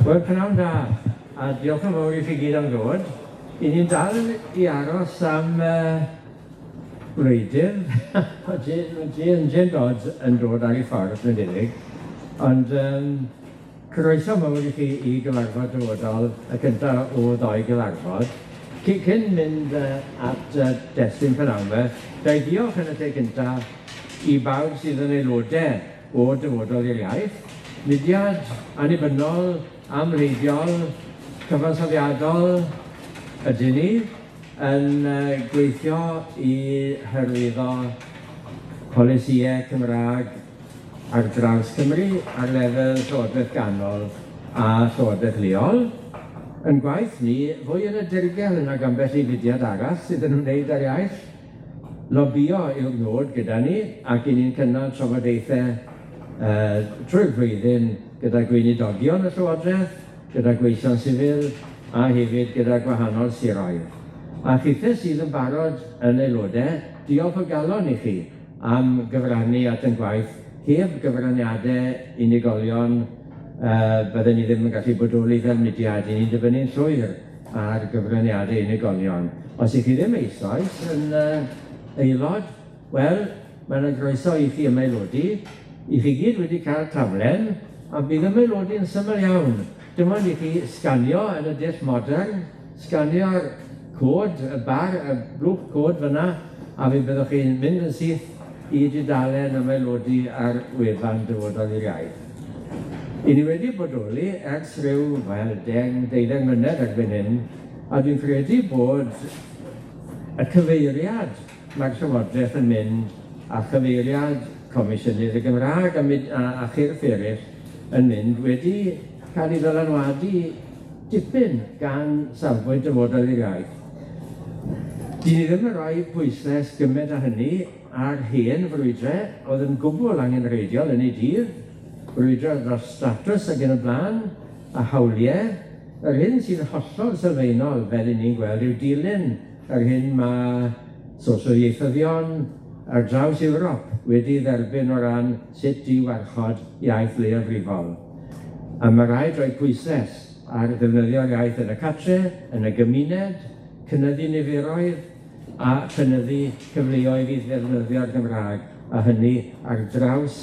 Wel, prynawn da, a diolch yn fawr i chi gyd am ddod. 'Y ni'n dal i aros am wleidydd, ma' Jane, Jane Dodds yn dod ar ei ffordd yn unig, ond croeso mawr i chi i gyfarfod dyfodol, y cynta o ddou gyfarfod. Cyn mynd at destun prynawn 'ma, ga i diolch yn y lle cynta i bawb sydd yn aelodau o Dyfodol i'r Iaith, mudiad annibynnol, amhleidiol, cyfansoddiadol ydyn ni, yn gweithio i hyrwyddo polisïau Cymraeg ar draws Cymru ar lefel Llywodraeth Ganol a Llywodraeth Leol. Yn gwaith ni, fwy yn y dirgel nag ambell i fudiad arall sydd yn ymwneud â'r iaith. Lobïo yw'r nod gyda ni, ac 'yn ni'n cynnal trafodaethe trwy'r flwyddyn gyda gweinidogion y Llywodraeth, gyda gweision sifil, a hefyd gyda gwahanol siroedd. A chithe sydd yn barod yn aelodau, diolch o galon i chi am gyfrannu at ein gwaith. Heb gyfraniadau unigolion, bydden ni ddim yn gallu bodoli fel mudiad, 'yn ni'n dibynnu'n llwyr ar gyfraniadau unigolion. Os 'ych chi ddim eisoes yn aelod, wel, ma' 'na groeso i chi ymaelodi. I chi gyd wedi cael taflen, a bydd ymaelodi yn syml iawn. Dim ond i chi sganio yn y dull modern, sganio'r cod, y bar, y blwch cod fyna, a fe byddwch chi'n mynd yn syth i dudalen ymaelodi ar wefan Dyfodol i'r Iaith. 'Y ni wedi bodoli ers rhyw, wel, deng, deuddeng mlynedd erbyn hyn, a dwi'n credu bod y cyfeiriad mae'r Llywodraeth yn mynd a chyfeiriad Comisiynydd y Gymraeg a myd- a chyrff eraill yn mynd wedi cael ei ddylanwadu dipyn gan safbwynt Dyfodol i'r Iaith. Dyn ni ddim yn rhoi pwyslais gymaint â hynny ar hen frwydrau oedd yn gwbl angenrheidiol yn ei dydd, brwydrau dros statws ac yn y blaen, a hawliau. Yr hyn sy'n hollol sylfaenol, fel 'yn ni'n gweld, yw dilyn yr hyn ma' sosioieithyddion ar draws Ewrop wedi dderbyn o ran sut i warchod iaith leiafrifol. A ma' raid rhoi pwyslais ar ddefnyddio'r iaith yn y cartre, yn y gymuned, cynyddu niferoedd, a chynyddu cyfleoedd i ddefnyddio'r Gymraeg, a hynny ar draws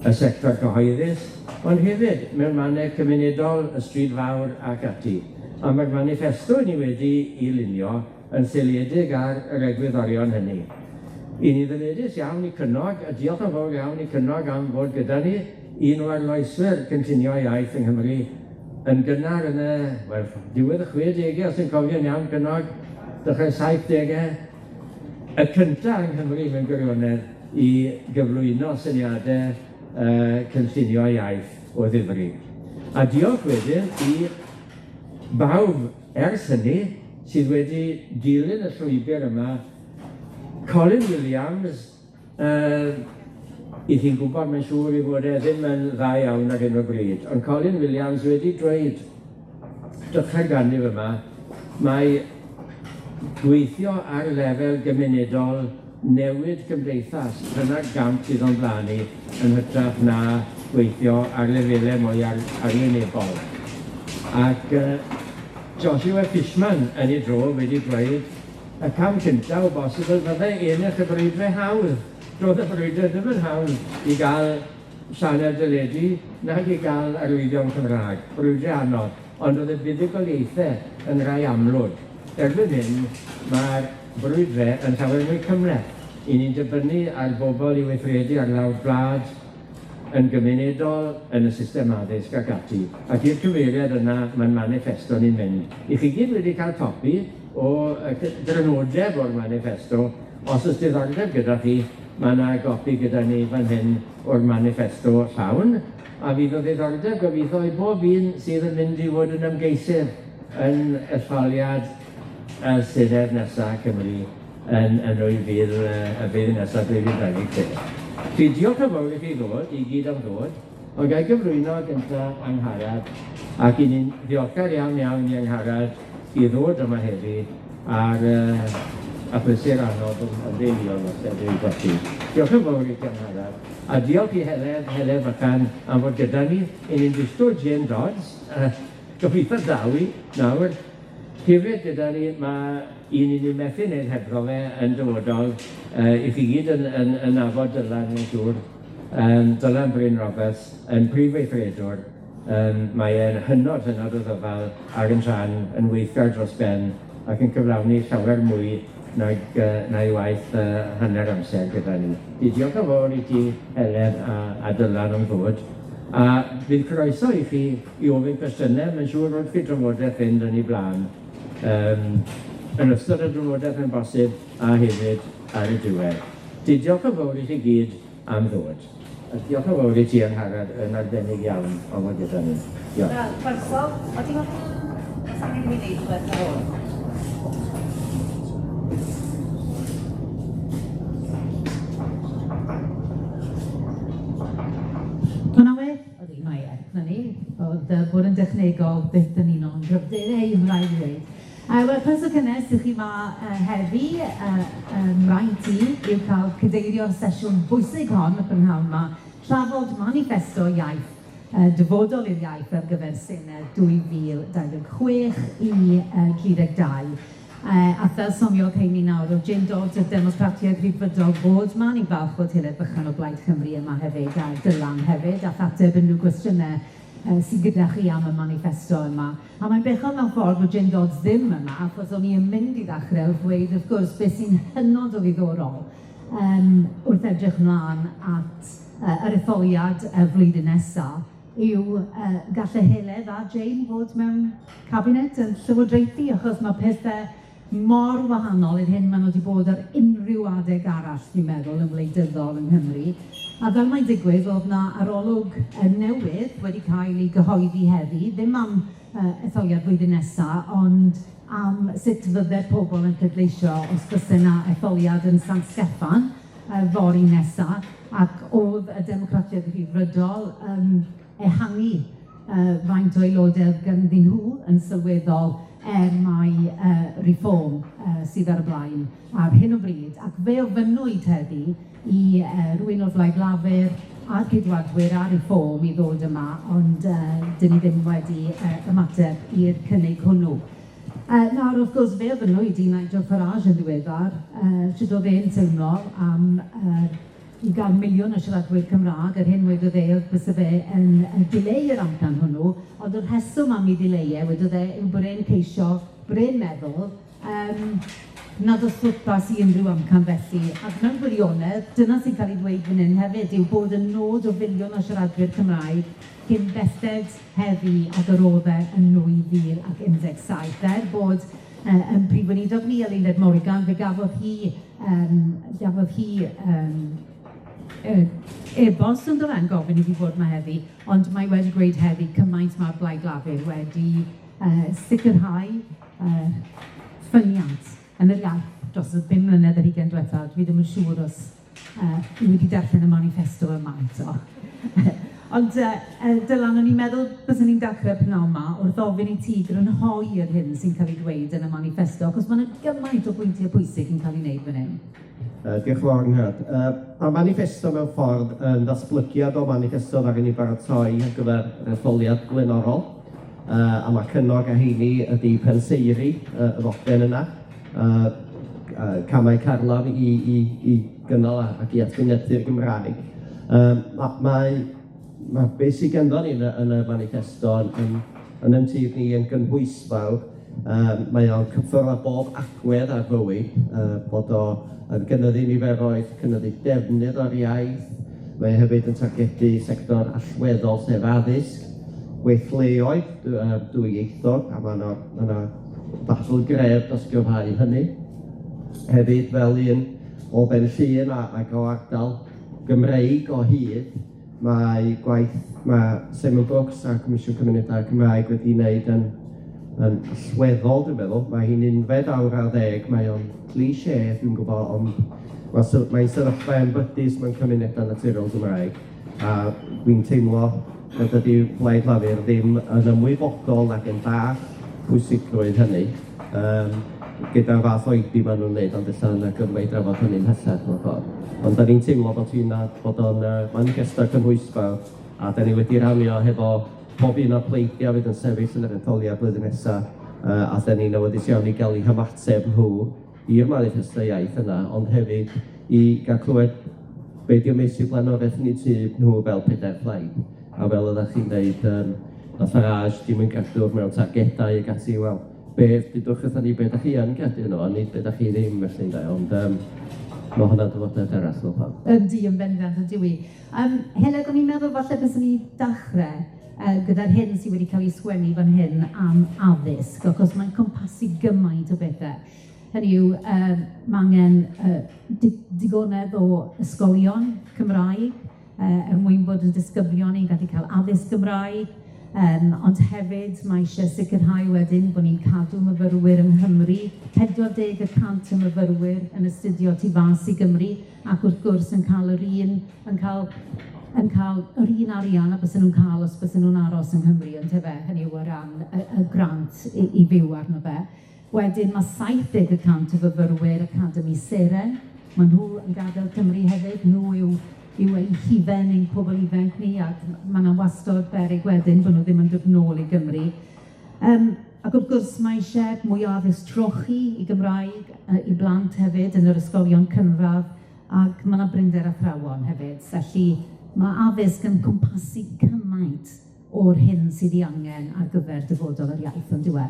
y sector cyhoeddus, ond hefyd mewn mannau cymunedol, y stryd fawr ac ati. A mae'r maniffesto ni wedi ei lunio yn seiliedig ar yr egwyddorion hynny. 'Y ni'n ddyledus iawn i Cynog, a diolch yn fawr iawn i Cynog am fod gyda ni, un o arloeswyr cynllunio iaith yng Nghymru yn gynnar yn y, wel, diwedd y 60au, os dwi'n cofio'n iawn, Cynog, dechrau 70au, y cynta yng Nghymru mewn gwirionedd i gyflwyno syniadau cynllunio iaith o ddifri. A diolch wedyn i bawb ers hynny sydd wedi dilyn y llwybr yma. Colin Williams, 'y chi'n gwybod, mae'n siŵr ei fod e ddim yn dda iawn ar hyn o bryd, ond Colin Williams wedi dweud dechrau'r ganrif yma, mae gweithio ar lefel gymunedol newid cymdeithas, dyna'r gamp sydd o'n blaen ni, yn hytrach na gweithio ar lefelau mwy arwynebol. Ac Joshua Fishman yn ei dro wedi dweud, y cam cyntaf o bosibl fyddai ennill y brwydre hawdd. Doedd y brwydre ddim yn hawdd i gael sianel deledu nag i gael arwyddion Cymraeg, brwydre anodd, ond oedd y buddugoliaethau yn rhai amlwg. Erbyn hyn, mae'r brwydre yn llawer mwy cymhleth. 'Y ni'n dibynnu ar bobl i weithredu ar lawr gwlad, yn gymunedol, yn y system addysg ac ati. Ac i'r cyfeiriad yna mae'n maniffesto ni'n mynd. I chi gyd wedi cael copi o grynodeb o'r maniffesto. Os oes diddordeb gyda chi, mae yna gopi gyda ni fan hyn o'r maniffesto llawn, a fydd o ddiddordeb gobeithio i bob un sydd yn mynd i fod yn ymgeisydd yn etholiad y Senedd nesa Cymru yn y 2000, y flwyddyn nesa, 2026. Felly, diolch yn fawr i chi ddod, i gyd am ddod, ond ga i gyflwyno gynta Angharad, ac 'y ni'n ddiolchgar iawn iawn i Angharad i ddod yma heddi ar achlysur anodd yn ddeuluol os ydyn ni'n colli. Diolch yn fawr i ti Angharad, a diolch i Heledd, Heledd Fychan am fod gyda ni. 'Yn ni'n disgwyl Jane Dodds, gobeithio daw 'i nawr. Hefyd gyda ni ma' un 'yn ni methu neud hebddo fe yn dyfodol, i chi gyd yn nabod Dylan mae'n siŵr, Dylan Bryn Roberts, yn prif weithredwr, mae e'n hynod, hynod o ddyfal ag yn tra'n yn weithgar dros ben ac yn cyflawni llawer mwy nag na'i waith hanner amser gyda ni. Diolch yn fawr i ti, Heledd a Dylan am ddod. A fydd croeso i chi i ofyn cwestiynau, mae'n siŵr wrth i drafodaeth fynd yn ei blaen. Yn ystod y drafodaeth yn bosib a hefyd ar y diwedd. Diolch yn fawr i chi gyd am ddod. A diolch yn fawr i ti Angharad yn arbennig iawn am fod gyda ni. Diolch. Wel, croeso. Odi ma' o's angen i mi neud rhywbeth ar ôl? Hwnna well? Odi, mae e. 'Na ni. O'dd bod yn dechnegol byth yn un o'n gryfderau, rhaid i ddweud. Wel, croeso cynnes i chi 'ma heddi. Mraint i yw cael cadeirio'r sesiwn bwysig hon y prynhawn 'ma, trafod maniffesto iaith, dyfodol i'r iaith ar gyfer Senedd 2026 i 32. A fel soniodd Heini nawr, oedd Jane Dodds o'r Democratiaid Rhyddfrydol fod 'ma, ni'n falch bod Heledd Fychan o Blaid Cymru yma hefyd, a Dylan hefyd, a ateb unrhyw gwestiynau sydd gyda chi am y maniffesto yma. A mae'n bechod mewn ffordd bod Jane Dodds ddim yma, achos o'n i yn mynd i ddechrau wrth ddweud, wrth gwrs, beth sy'n hynod o ddiddorol wrth edrych mlaen at yr etholiad y flwyddyn nesaf, yw galle Heledd a Jane fod mewn cabinet yn llywodraethu, achos mae pethau mor wahanol i'r hyn maen nhw wedi bod ar unrhyw adeg arall, fi'n meddwl, yn wleidyddol yng Nghymru. A fel mae'n digwydd, oedd 'na arolwg newydd wedi cael ei gyhoeddi heddi, ddim am etholiad flwyddyn nesa, ond am sut fydde pobl yn pleidleisio os byse 'na etholiad yn San Steffan fory nesa, ac oedd y Democratiaid Rhyddfrydol yn ehangu faint o aelodau oedd ganddyn nhw yn sylweddol er mai Reform sydd ar y blaen ar hyn o bryd. Ac fe ofynnwyd heddi i rywun o'r Blaid Lafur a'r Ceidwadwyr a Reform i ddod yma, ond 'dyn ni ddim wedi ymateb i'r cynnig hwnnw. Nawr, wrth gwrs, fe ofynnwyd i Nigel Farage yn ddiweddar sut oedd e'n teimlo am i gael miliwn o siaradwyr Cymraeg, yr hyn wedodd e oedd byse fe yn dileu yr amcan hwnnw, ond y rheswm am ei ddileu e, wedodd e, yw bod e'n ceisio, bod e'n meddwl nad oes pwrpas i unrhyw amcan felly. Ac mewn gwirionedd, dyna sy'n cael ei ddweud fan hyn hefyd, yw bod y nod o filiwn o siaradwyr Cymraeg cyn belled heddi ag yr oedd e yn 2017. Er bod yn prif weinidog ni, Eluned Morgan, fe gafodd hi, gafodd hi e-bost yn dod yn gofyn iddi fod yma heddi, ond mae wedi gweud heddi cymaint mae'r Blaid Lafur wedi sicrhau ffyniant yn yr iaith dros y 5 mlynedd ar hugain diwethaf. Dwi ddim yn siŵr os i wedi darllen y manifesto yma eto. Ond Dylan, o'n i'n meddwl byswn ni'n dechrau pnawn 'ma wrth ofyn i ti grynhoi yr hyn sy'n cael ei dweud yn y manifesto, achos ma' 'na gymaint o bwyntiau pwysig yn cael ei wneud fan hyn. Diolch yn fawr, Angharad. Ma'r manifesto mewn ffordd yn ddatblygiad o manifesto ddaru ni baratoi ar gyfer yr etholiad blaenorol, a ma' Cynog a Heini ydi penseiri y ddogfen yna, camau carlam i gynnal ac i atgyfnerthu'r Gymraeg. Mae beth sydd ganddo ni yn y manifesto yn yn tyb ni yn gynhwysfawr. Mae o'n cyffwrdd â bob agwedd ar fywyd, bod o yn gynyddu niferoedd, cynyddu defnydd o'r iaith, mae hefyd yn targedu sector allweddol sef addysg, gweithleoedd dwyieithog, a ma' 'na ddadl gref dros gryfhau hynny. Hefyd fel un o Ben Llŷn ac o ardal Gymreig o hyd, mae gwaith ma' Simon Brooks a'r Comisiwn Cymunedau Cymraeg wedi wneud yn allweddol, dwi'n meddwl. Mae hi'n 11 awr ar ddeg, mae o'n cliché, dwi'n gwybod, ond mae'n sefyllfa enbydus mewn cymunedau naturiol Gymraeg, a dwi'n teimlo nad ydy Blaid Lafur ddim yn ymwybodol ac yn dallt pwysigrwydd hynny. gyda'r fath oedi ma' nw'n neud, ond ella yna gyfle i drafod hynny'n mhellach mewn ffordd. Ond 'dan ni'n teimlo bod hi'n bod o'n maniffesto cynhwysfawr, a 'dan ni wedi rannu o hefo pob un o'r pleidia fydd yn sefyll yn yr etholiad blwyddyn nesa, a 'dan ni'n awyddus iawn i ga'l 'u hymateb nhw i'r maniffesto iaith yna, ond hefyd i ga'l clywed be' 'di'r meysydd blaenoriaeth yn 'u tyb nhw fel pedair plaid. A fel oddach chi'n deud, ma' Farage dim yn gadw'r mewn targedau ag ati, wel, be' dudwch wrthon ni be' 'dach chi yn credu yno fo, nid be' 'dach chi ddim felly ynde, ond ma' hwnna'n drafodaeth arall mewn ffordd. Yndi, yn bendant, yn dyw 'i. Heledd, o'n i'n meddwl falle byswn i'n dachre gyda'r hyn sydd wedi cael ei sgwennu fan hyn am addysg, achos mae'n cwmpasu gymaint o bethe. Hynny yw, ma' angen digonedd o ysgolion Cymraeg er mwyn bod y disgyblion ni'n gallu cael addysg Gymraeg, ond hefyd mae isie sicrhau wedyn bod ni'n cadw myfyrwyr yng Nghymru, 40% y myfyrwyr yn astudio tu fas i Gymru, ac wrth gwrs yn cael yr un, yn cael, yn cael yr un arian a bysen nhw'n cael os bysen nhw'n aros yng Nghymru, yntyfe, hynny yw o ran y grant i fyw arno fe. Wedyn ma' 70% o fyfyrwyr Academi Seren, ma' nhw yn gadael Cymru hefyd, nhw yw ein hufen, ein pobl ifanc ni, ac ma' 'na wastod beryg wedyn bod nhw ddim yn dod nôl i Gymru. Ac wrth gwrs mae isie mwy o addysg trochi i Gymraeg i blant hefyd yn yr ysgolion cynradd, ac ma' 'na brinder athrawon hefyd, felly ma' addysg yn cwmpasu cymaint o'r hyn sydd 'i angen ar gyfer dyfodol yr iaith, ond dyw e?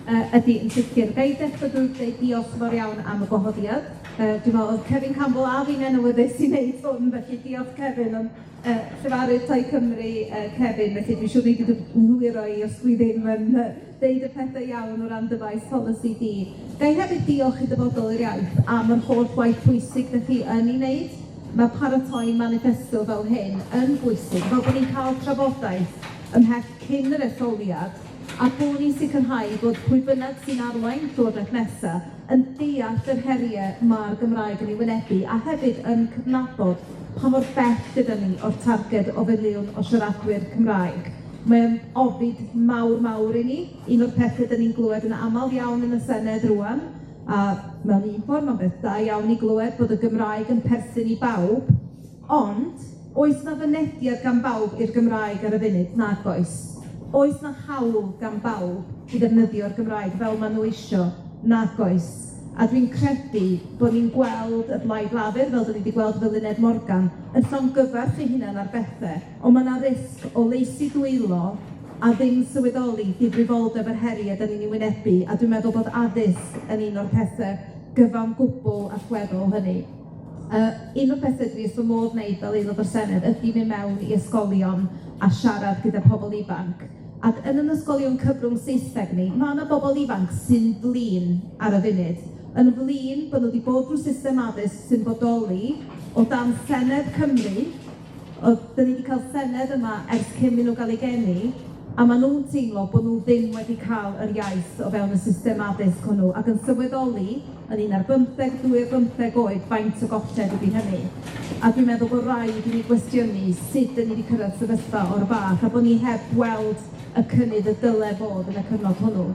Ydy, yn sicr. Ga i ddechrau drwy ddeud diolch yn fawr iawn am y gwahoddiad. Dwi'n meddwl oedd Cefin Campbell a fi'n awyddus i wneud hwn, felly diolch Cefin, ond llefarydd Plaid Cymru Cefin, felly dwi'n siŵr nei di dy nghywiro i os dwi ddim yn deud y pethau iawn o ran dyfais polisi di. Ga i hefyd diolch i Dyfodol yr Iaith am yr holl waith pwysig 'dach chi yn ei wneud. Mae paratoi maniffesto fel hyn yn bwysig, fel bod ni'n cael trafodaeth ymhell cyn yr etholiad, a bod ni'n sicrhau bod pwy bynnag sy'n arwain Llywodraeth nesa yn deall yr heriau ma'r Gymraeg yn ei wynebu, a hefyd yn cydnabod pa mor bell gyda ni o'r targed o filiwn o siaradwyr Cymraeg. Mae o'n ofid mawr, mawr i ni. Un o'r pethau 'dan ni'n glywed yn aml iawn yn y Senedd rŵan, a mewn un ffordd mae'n beth da iawn i glywed bod y Gymraeg yn perthyn i bawb, ond oes 'na fynediad gan bawb i'r Gymraeg ar y funud? Nag oes. Oes 'na hawl gan bawb i ddefnyddio'r Gymraeg fel maen nhw isio? Nag oes. A dwi'n credu bod ni'n gweld y Blaid Lafur, fel 'dan ni wedi gweld efo Luned Morgan, yn llongyfarch ei hunan ar bethe, ond ma' 'na risg o laesu dwylo a ddim sylweddoli difrifoldeb yr heriau 'dan ni'n ei wynebu, a dwi'n meddwl bod addysg yn un o'r pethe gyfan gwbl allweddol hynny. Un o'r pethe dwi wrth fy modd wneud fel aelod o'r Senedd ydy mynd mewn i ysgolion a siarad gyda pobl ifanc. Ac yn yn ysgolion cyfrwng Saesneg ni, ma' 'na bobl ifanc sy'n flin ar y funud, yn flin bod nhw wedi bod drwy system addysg sy'n bodoli o dan Senedd Cymru, O'dd, 'dan ni 'di ca'l Senedd yma ers cyn i nw ga'l eu geni, a ma' nw'n teimlo bo' nw ddim wedi ca'l yr iaith o fewn y system addysg hwnnw, ac yn sylweddoli, yn un ar bymtheg, dwy ar bymtheg oed, faint o golled ydi hynny. A dwi'n meddwl bo' raid i ni gwestiynu sut 'dan ni 'di cyrradd sefyllfa o'r fath, a bo' ni heb weld y cynnydd y dyle fod yn y cyfnod hwnnw.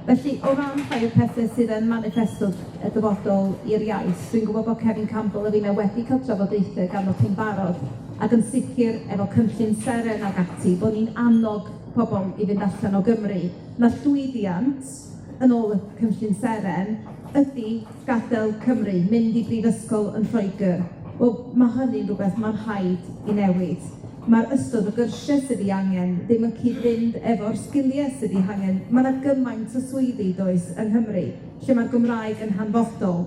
Felly, o ran rhai o'r pethe sydd yn maniffesto y dyfodol i'r iaith, dwi'n gwbod bod Cefin Campbell a finne wedi cael trafodaethau ganddo chi'n barod, ac yn sicr efo cynllun Seren ag ati, bod ni'n annog pobl i fynd allan o Gymru. Ma' llwyddiant, yn ôl y cynllun Seren, ydi gadael Cymru, mynd i brifysgol yn Lloegr. Wel, ma' hynny'n rwbeth ma'n rhaid i newid. Ma'r ystod o gyrsie sydd 'i angen ddim yn cyd-fynd efo'r sgilie sydd 'u hangen. Ma' 'na gymaint o swyddi, does, yng Nghymru, lle ma'r Gymraeg yn hanfodol,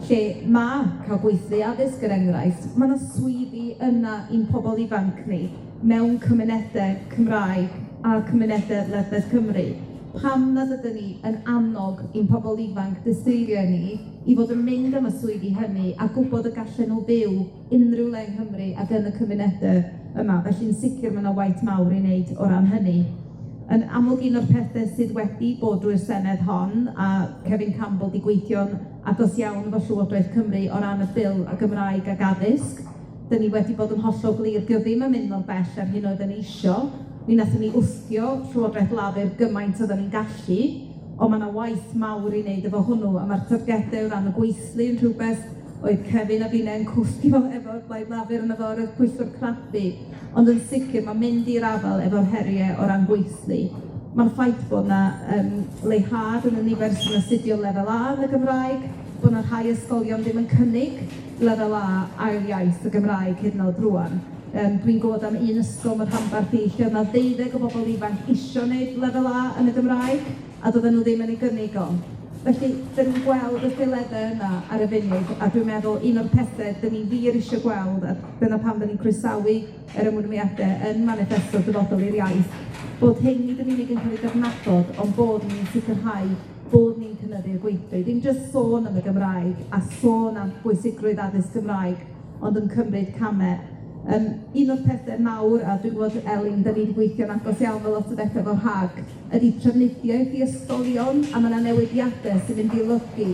lle ma' ca'l gweithlu addysg, er enghraifft, ma' 'na swyddi yna i'n pobol ifanc ni mewn cymunede Cymraeg a cymunede ledled Cymru. Pam nad ydyn ni yn annog i'n pobol ifanc disgleirio ni i fod yn mynd am y swyddi hynny a gwbod y gallen nhw fyw unrhyw le yng Nghymru ac yn y cymunedau yma. Felly'n sicr ma' 'na waith mawr i wneud o ran hynny. Yn amlwg un o'r pethe sydd wedi bod drwy'r Senedd hon, a Cefin Campbell 'di gweithio'n agos iawn efo Llywodraeth Cymru o ran y Bil y Gymraeg ac addysg, 'dyn ni wedi bod yn hollol glir, 'di o ddim yn mynd mor bell â'r hyn oedden ni isio, Mi nathon ni wthio Llywodraeth Lafur gymaint oedden ni'n gallu, ond ma' 'na waith mawr i wneud efo hwnnw, a ma'r targede o ran y gweithlu yn rhywbeth oedd Kevin a finne yn cwffio efo'r Blaid Lafur yn y fo ar y pwyllgor craffu, ond yn sicir ma' mynd i'r afel efo'r heriau o ran gweithlu. Ma'r ffaith bod 'na yym leihad yn y nifer sy'n astudio lefel A yn y Gymraeg, bo' 'na rhai ysgolion ddim yn cynnig lefel A ail iaith y Gymraeg hyd yn o'd rŵan. Yym dwi'n gwbod am un ysgol yn y rhanbarth i lle o'dd 'na ddeuddeg o bobol ifanc isio neud lefel A yn y Gymraeg, a doedden nhw ddim yn ei gynnig o. Felly, 'dan ni'n gweld y ffaeledde yna ar y funud, a dwi'n meddwl un o'r pethe 'dan ni wir isio gweld, a dyna pam 'dan ni'n croesawu yr ymrwymiade yn maniffesto Dyfodol i'r Iaith, bod hyn nid yn unig yn cael ei gydnabod, ond bod ni'n sicrhau bod ni'n cynyddu'r gweithlu. Ddim jyst sôn am y Gymraeg a sôn am bwysigrwydd addysg Gymraeg, ond yn cymryd came. Un o'r pethe mawr, a dwi'n gwybod, Elin, 'dan ni 'di gweithio'n agos iawn fel lot o bethe efo RHAC, ydi trafnidiaeth i ysgolion, a ma' 'na newidiade sy'n mynd i olygu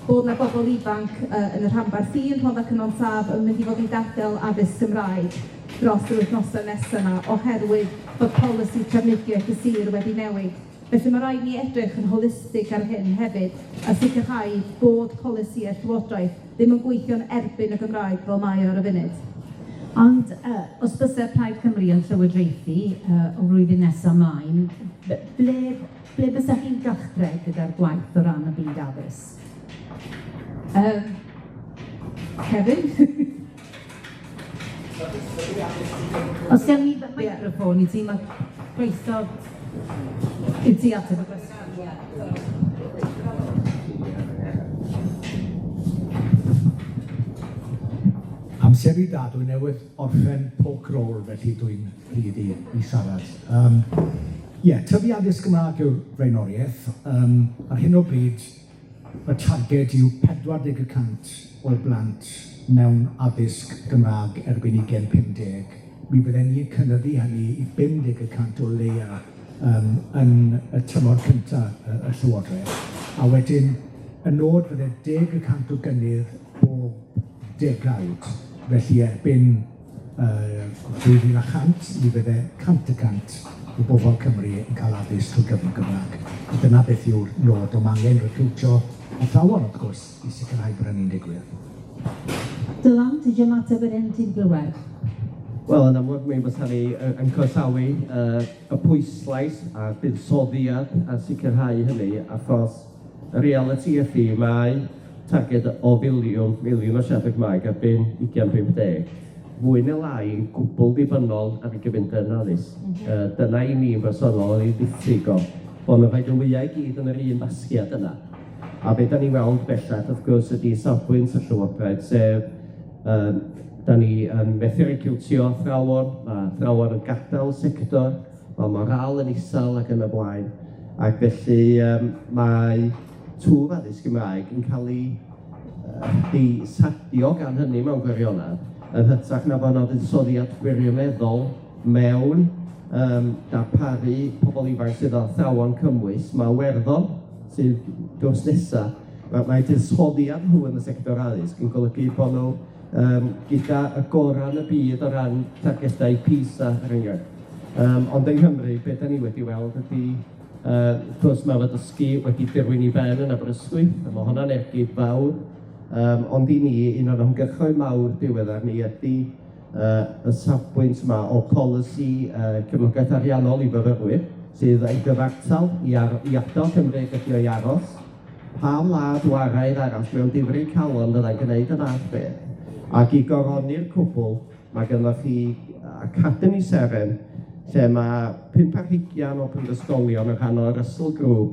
bod 'na bobol ifanc yn y rhanbarth i, yn Rhondda Cynon Taf, yn mynd i fod yn gadael addysg Gymraeg dros yr wythnose nesa 'ma, oherwydd bod polisi trafnidiaeth y sir wedi newid. Felly ma' raid ni edrych yn holistig ar hyn hefyd, a sicrhau bod polisïau Llywodraeth ddim yn gweithio'n erbyn y Gymraeg fel mae o ar y funud. Ond os byse Plaid Cymru yn llywodraethu o flwyddyn nesa mlaen, ble ble bysech chi'n dechrau gyda'r gwaith o ran y byd addysg? Kevin? Os gen i microffon i ti, ma' croeso i ti ateb y cwestiwn. Amser i da, dwi newydd orffen pork roll, felly dwi'n rhydd i siarad. Ie, tyfu addysg Gymraeg yw'r flaenoriaeth. Ar hyn o bryd, y targed yw 40% o'r blant mewn addysg Gymraeg erbyn 2050. Mi fydden ni'n cynyddu hynny i 50% o leia yn y tymor cynta y Llywodraeth. A wedyn, y nod fydde 10% o gynnydd bob degawd. Felly erbyn 2100, mi fydde 100% o bobl Cymru yn cael addysg trwy gyfrwng Gymraeg. A dyna beth yw'r nod, ond ma' angen recriwtio athrawon, wrth gwrs, i sicrhau bod hynny'n digwydd. Dylan, ti isie ymateb yr hyn ti'n glywed? Wel, yn amlwg, mi fysa ni yn croesawu y pwyslais a'r buddsoddiad a sicrhau hynny, achos y realiti ydy mae targed o filiwn, miliwn o siaradwyr Cymraeg erbyn 2050, fwy neu lai yn gwbl ddibynnol ar y gyfundrefn addysg. Dyna i mi yn bersonol oedd ei ddiffyg o, bod nhw'n rhoid y wyau i gyd yn yr un basgiad yna. A be 'dan ni'n weld bellach, wrth gwrs, ydy safbwynt y Llywodraeth, sef 'dan ni yn methu recriwtio athrawon, ma' athrawon yn gadael y sector, ma' morâl yn isel ac yn y blaen, ac felly mae twf addysg Gymraeg yn cael ei ei sadio gan hynny mewn gwirionedd, yn hytrach na bod 'na fuddsoddiad gwirioneddol mewn darparu pobl ifanc sydd â athrawon cymwys. Ma' Iwerddon, sydd drws nesa, mae buddsoddiad nhw yn y sector addysg yn golygu bod nhw gyda y gorau yn y byd o ran targedau PISA, er enghraifft. Ond yng Nghymru, be 'dan ni wedi weld ydy, wrth gwrs, ma' dysgu wedi dirwyn i ben yn Aberystwyth, a ma' hwnna'n ergyd fawr. Ond i ni, un o'r ymgyrchoedd mawr diweddar ni ydy y safbwynt yma o polisi cefnogaeth ariannol i fyfyrwyr, sydd yn gyfartal i i adael Cymru ac ydi o i aros. Pa wlad waraidd arall mewn difri calon fyddai'n gwneud y fath beth? Ac i goroni'r cwbl, mae gynnoch chi Academi Seren, lle ma' 25 o prifysgolion yn rhan o'r Russell Group,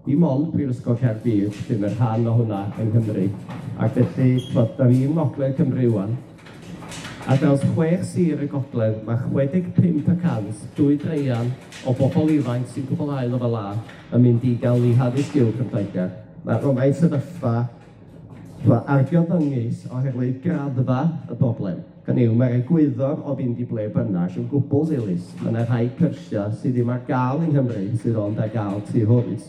dim ond Prifysgol Caerdydd sydd yn rhan o hwnna yng Nghymru. Ac felly, ch'mod, 'dan ni yng Ngogledd Cymru ŵan, a draws 6 sir y Gogledd, ma' 65%, dwy draean o bobl ifanc sy'n cwblhau lefel A yn mynd i gael eu haddysg uwch yn Lloegr. Mae'n sefyllfa argyfyngus oherwydd graddfa y broblem. Hynny yw, mae'r egwyddor o fynd i ble bynnag yn gwbl ddilys. Mae 'na rhai cyrsia sydd ddim ar gael yng Nghymru, sydd ond ar gael tu hwnt.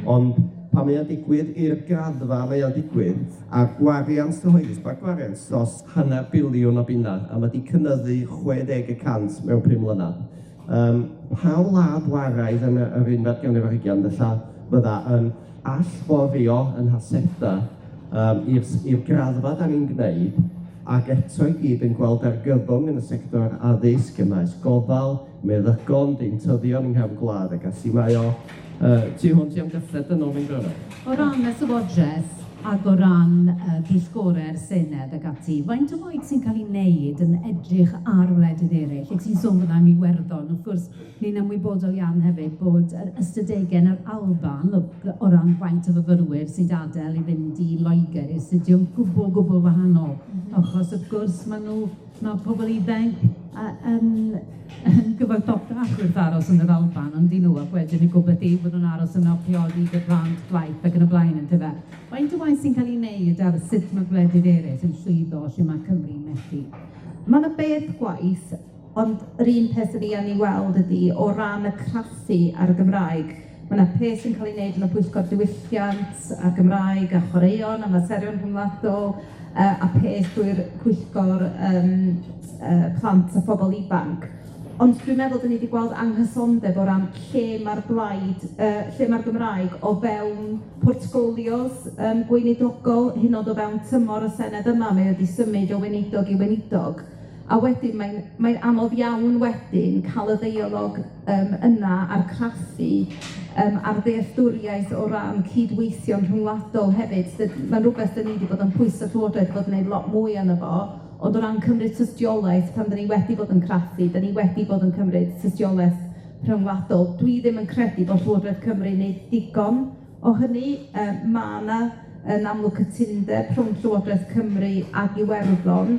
Ond pan mae o'n digwydd i'r graddfa mae o'n digwydd, a'r gwariant cyhoeddus, ma'r gwariant dros hanner biliwn o bunna, a ma' 'di cynyddu 60% mewn 5 mlynedd. Pa wlad waraidd yn y yr unfed ganrif ar hugian falla fydda yn allforio 'yn haseda i'r i'r graddfa 'dan ni'n gwneud, ac eto i gyd yn gweld argyfwng yn y sector addysg, ym maes gofal, meddygon, deintyddion yng nghefn gwlad ac ati. Mae o tu hwnt i amgyffred dynol mewn gwirionedd. O ran y llywodraeth ac o ran pwyllgore'r Senedd ac ati, faint o waith sy'n cael ei wneud yn edrych ar wledydd eraill? Ac ti'n sôn fan'na am Iwerddon, wrth gwrs, ni'n ymwybodol iawn hefyd bod yr ystadegau yn yr Alban o ran faint o fyfyrwyr sy'n gadael i fynd i Loegr i astudio'n gwbl, gwbl wahanol. Achos wrth gwrs, maen nhw, ma' pobl ifanc yn yn gyfoethocach wrth aros yn yr Alban, ond dyn nhw, ac wedyn y gobaith yw bod nhw'n aros yno, priodi, cael plant, gwaith ac yn y blaen, yntyfe. Faint o waith sy'n cael ei wneud ar sut mae gwledydd eraill yn llwyddo lle mae Cymru'n methu? Ma' 'na beth gwaith, ond yr un peth 'dan ni yn ei weld ydi o ran y craffu ar y Gymraeg, ma' 'na peth sy'n cael ei wneud yn y Pwyllgor Diwylliant a'r Gymraeg a Chwaraeon a Materion Rhyngwladol a peth drwy'r Pwyllgor Plant a Phobol Ifanc. Ond dwi'n meddwl 'dan ni 'di gweld anghysondeb o ran lle ma'r blaid lle ma'r Gymraeg o fewn portffolios gweinidogol, hyd yn o'd o fewn tymor y Senedd yma, mae o 'di symud o weinidog i weinidog. A wedyn mae'n mae'n anodd iawn wedyn ca'l y ddeialog yna a'r craffu a'r ddealltwriaeth o ran cydweithio'n rhyngwladol hefyd. Ma'n rwbeth 'dan ni 'di bod yn pwyso Llywodraeth fod yn neud lot mwy arno fo, ond o ran cymryd tystiolaeth, pan 'dan ni wedi bod yn craffu, 'dan ni wedi bod yn cymryd tystiolaeth rhyngwladol. Dwi ddim yn credu bod Llywodraeth Cymru yn neud digon o hynny. Ma' 'na yn amlwg cytundeb rhwng Llywodraeth Cymru ag Iwerddon.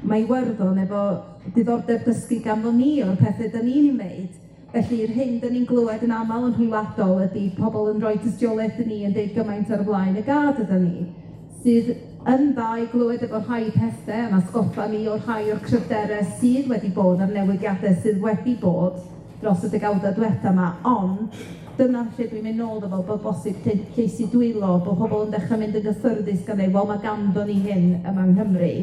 Mae Iwerddon efo diddordeb dysgu ganddo ni o'r pethe 'dan ni'n 'i wneud. Felly, yr hyn 'dan ni'n glywed yn amal yn rhyngwladol ydi pobl yn rhoi tystiolaeth i ni yn deud gymaint ar flaen y gad ydan ni, sydd yn dda i glywed efo rhai pethe, a'n atgoffa ni o rhai o'r cryfdere sydd wedi bod a'r newidiade sydd wedi bod dros y degawda dwetha 'ma, ond dyna lle dwi'n mynd nôl efo bod bosib lleisi dwylo, bod pobl yn dechra mynd yn gyffyrddus gan ddeud, wel, ma' ganddo ni hyn yma yng Nghymru,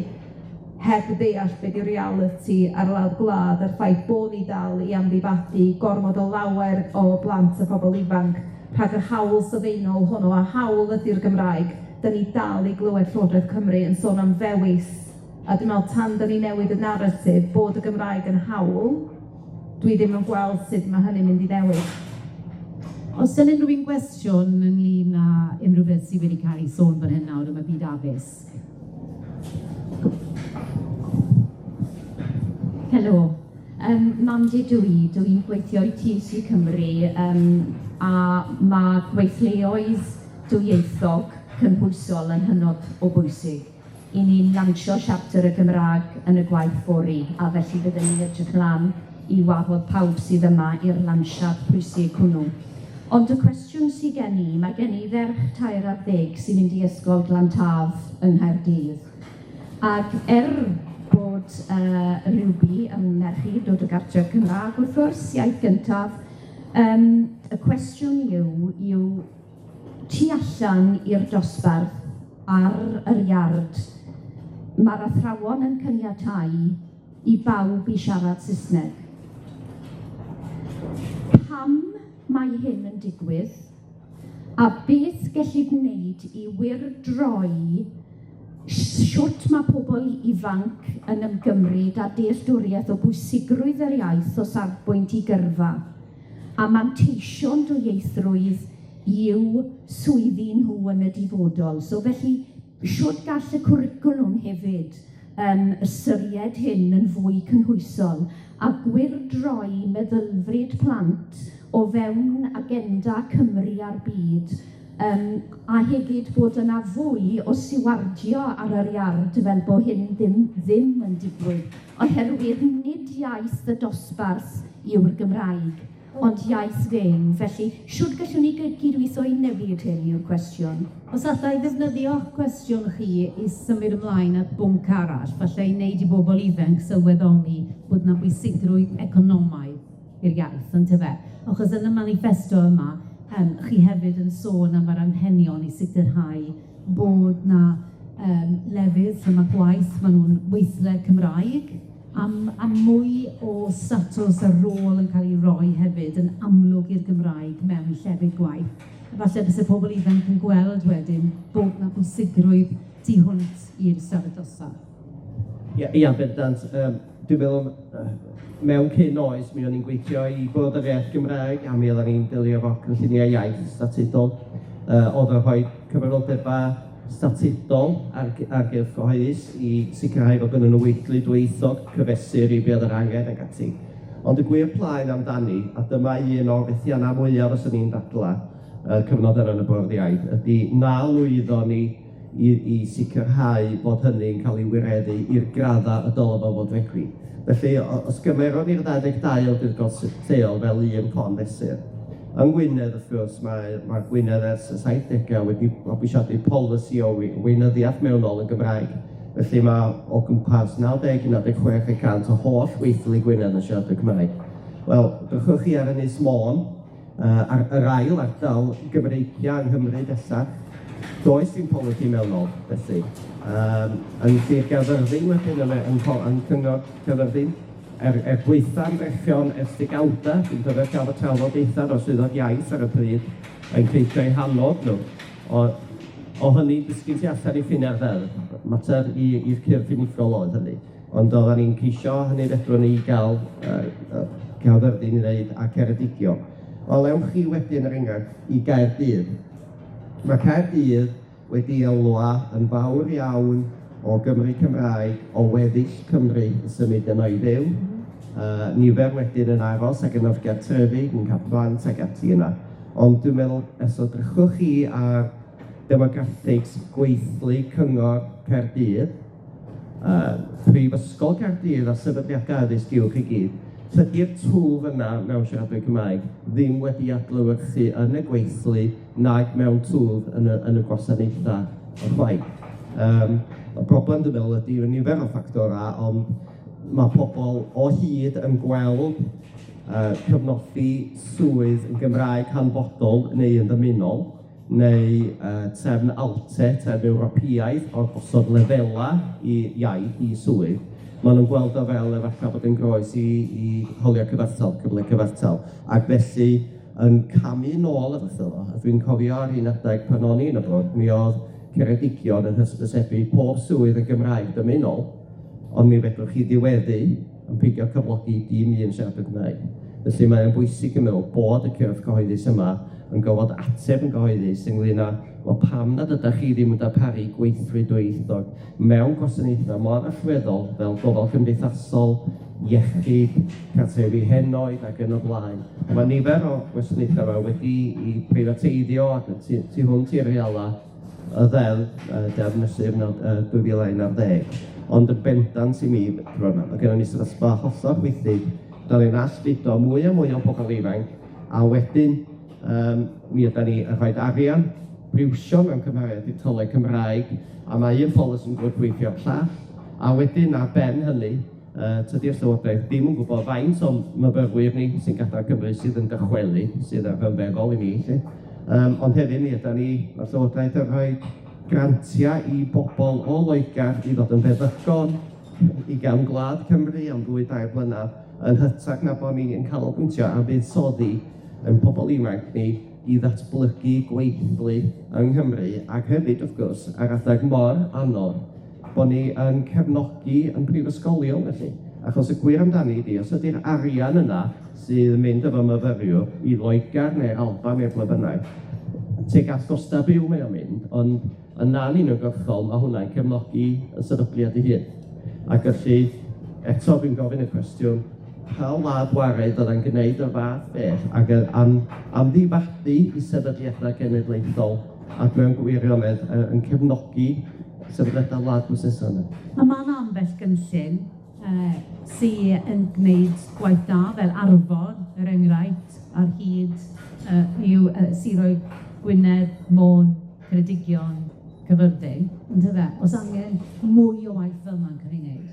heb ddeall be' 'di realiti ar lawr gwlad a'r ffaith bo' ni dal i amddifadu gormod o lawer o blant a phobol ifanc rhag yr hawl sylfaenol hwnnw, a hawl ydi'r Gymraeg. 'Dan ni dal i glywed Llywodraeth Cymru yn sôn am ddewis, a dwi'n me'wl tan 'dan ni newid y naratif bod y Gymraeg yn hawl, dwi ddim yn gweld sut ma' hynny'n mynd i newid. Oes 'na unrhyw un gwestiwn ynglyn â unrhyw beth sydd wedi cael ei sôn fan hyn nawr am y byd addysg? Helo, Mandy dw i, dw i'n gweithio i TUC Cymru a ma' gweithleoedd dwyieithog cynhwysol yn hynod o bwysig. 'Y ni'n lansio siarter y Gymraeg yn y gwaith fory, a felly fydden ni'n edrych mlaen i wahodd pawb sydd yma i'r lansiad pwysig hwnnw. Ond y cwestiwn sy gen i, mae gen i ferch 13 sy'n mynd i Ysgol Glan Taf yng Nghaerdydd, ac er bod Ruby yn merch i, dod o gartref Cymraeg wrth gwrs, iaith gyntaf, y cwestiwn yw tu allan i'r dosbarth ar yr iard, ma'r athrawon yn caniatáu i bawb i siarad Saesneg. Pam mae hyn yn digwydd, a beth gellid wneud i wyrdroi shwt ma' pobl ifanc yn ymgymryd â dealltwriaeth o bwysigrwydd yr iaith o safbwynt 'u gyrfa, a manteision dwyieithrwydd i'w swyddi nhw yn y dyfodol. So felly, shwt gall y cwricwlwm hefyd ystyried hyn yn fwy cynhwysol a gwyrdroi meddylfryd plant o fewn agenda Cymru a'r byd, a hefyd bod yna fwy o siwardio ar yr iard fel bo' hyn ddim yn digwydd, oherwydd nid iaith y dosbarth yw'r Gymraeg, ond iaith fyw. Felly, shwt gallwn ni gydweithio i newid hyn yw'r cwestiwn. Os alla i ddefnyddio'ch cwestiwn chi i symud ymlaen at bwnc arall, falle i wneud i bobl ifanc sylweddoli bod 'na bwysigrwydd economaidd i'r iaith, yntyfe? Achos yn y manifesto yma, chi hefyd yn sôn am yr anghenion i sicrhau bod 'na lefydd lle ma' gwaith, ma' nhw'n weithle Cymraeg. Am, am mwy o statws a rôl yn cael ei roi hefyd yn amlwg i'r Gymraeg mewn llefydd gwaith. Falle byse pobl ifanc yn gweld wedyn bod 'na bwysigrwydd tu hwnt i'r stafell dosbarth. Ia, ia, bendant. Dwi'n meddwl mewn cyn oes mi o'n i'n gweithio i Bwrdd yr Iaith Gymraeg a mi oeddan ni'n delio efo cynlluniau iaith statudol. O'dd yn rhoi cyfrifoldeba statudol ar gyrff cyhoeddus i sicrhau fod gynnyn nhw weithlu dwyieithog cyfesur i be oedd yr angen ac ati. Ond y gwir plaen amdani, a dyma un o'r fethiannau mwyaf os o'n i'n dadla cyfnod yna yn y Bwrdd Iaith, ydy na lwyddon ni i sicrhau bod hynny'n cael ei wireddu i'r gradda y dylai fo fod wedi. Felly, os gymeron ni'r 22 awdurdod lleol fel un con fesur, yng Ngwynedd, wrth gwrs, mae Gwynedd ers y 70au wedi mabwysiadu polisi o weinyddiaeth mewnol yn Gymraeg. Felly mae o gwmpas 90 i 96% o holl weithlu Gwynedd yn siarad y Cymraeg. Wel, drychwch chi ar Ynys Môn, ar yr ail ardal Gymreicia yng Nghymru bellach, does dim polisi mewnol, felly. Yn Sir Gaerfyrddin wedyn, yn Cyngor Caerfyrddin, er gwaetha ymdrechion ers degawda, dwi'n cofio cael y trafodaethau o'r swyddog iaith ar y pryd, yn ceisio eu hannog nhw, o hynny disgyn tu allan i ffiniau'r ddeddf, mater i'r cyrff unigol oedd hynny. Ond oeddan ni'n ceisio hynny fedrwn ni gael Caerfyrddin i wneud a Ceredigion. Wel, ewch chi wedyn er enghraifft i Gaerdydd. Mae Caerdydd wedi elwa yn fawr iawn o Gymru Cymraeg, o weddill Cymru yn symud yno i fyw. Nifer wedyn yn aros ac yn orgartrefu, yn cael plant ac ati yna. Ond dwi'n meddwl, os edrychwch chi ar demographics gweithlu Cyngor Caerdydd, Prifysgol Caerdydd a sefydliadau addysg uwch i gyd, tydi'r twf yna mewn siaradwyr Cymraeg ddim wedi adlewyrchu yn y gweithlu nag mewn twf yn y gwasanaethau ychwaith. Y broblem dwi'n meddwl ydy nifer o ffactorau, ond mae pobl o hyd yn gweld cyfnodi swydd yn Gymraeg hanfodol neu yn ddymunol, neu trefn ALTE, trefn Ewropeaidd o gosod lefela i iaith i swydd. Maen nhw'n gweld o fel efallai bod yn groes i hawliau cyfartal, cyfle cyfartal, ac felly yn camu nôl y fath o. A dwi'n cofio ar un adeg pan o'n i yn y bwrdd, mi oedd Ceredigion yn hysbysebu pob swydd yn Gymraeg dymunol, ond mi fedrwch chi ddiweddu yn peidio cyflogi dim un siaradwr Cymraeg. Felly mae'n bwysig yn meddwl bod y cyrff cyhoeddus yma yn gorfod ateb yn gyhoeddus ynglyn â, wel, pam nad ydach chi ddim yn darparu gweithlu dwyieithog mewn gwasanaethau mor allweddol fel gofal cymdeithasol, iechyd, cartrefi henoed ac yn y blaen. Mae nifer o gwasanaethau yma wedi i preifateiddio ac y tu hwnt i'r reola y ddeddf, Deddf Mesur 2011. Ond yn bendant i mi, mae gennym ni sefyllfa hollol chwithig, da ni'n allfudo mwy a mwy o bobl ifanc, a wedyn mi ydan ni yn rhoi arian briwsion mewn cymhariaeth i'r coleg Cymraeg, a mae un polisi yn gwrthweithio'r llall, a wedyn ar ben hynny, tydi'r Llywodraeth ddim yn gwybod faint o'n myfyrwyr ni sy'n gadael Cymru sydd yn dychwelyd, sydd yn rhyfeddol i mi, 'lly. Ond hefyd mi ydan ni, mae'r Llywodraeth yn rhoi grantiau i bobl o Loegr i ddod yn feddygon i gefn gwlad Cymru am 2-3 blynedd, yn hytrach na bod ni yn canolbwyntio ar fuddsoddi yn pobl ifanc ni i ddatblygu gweithlu yng Nghymru, ac hefyd, wrth gwrs, ar adeg mor anodd, bod ni yn cefnogi yn prifysgolion felly. Achos y gwir amdani ydi, os ydi'r arian yna sydd yn mynd efo myfyriwr i Loegr neu'r Alban neu ble bynnag, tuag at gostau byw mae o'n mynd, ond yn anuniongyrchol mae hwnna'n cefnogi y sefydliad ei hun. Ac felly, eto dwi'n gofyn y cwestiwn, pa wlad waredd fydda'n gwneud y fath beth ac am ddifadu i sefydliadau genedlaethol ac mewn gwirionedd yn cefnogi sefydliadau wlad busnesau yna? A mae yna ambell gynllun sydd yn gwneud gwaith da, fel Arfor, er enghraifft, ar hyd siroedd Gwynedd, Môn, Ceredigion, Caerfyrddin, yndyfe? Oes angen mwy o waith fel yma'n cael ei wneud?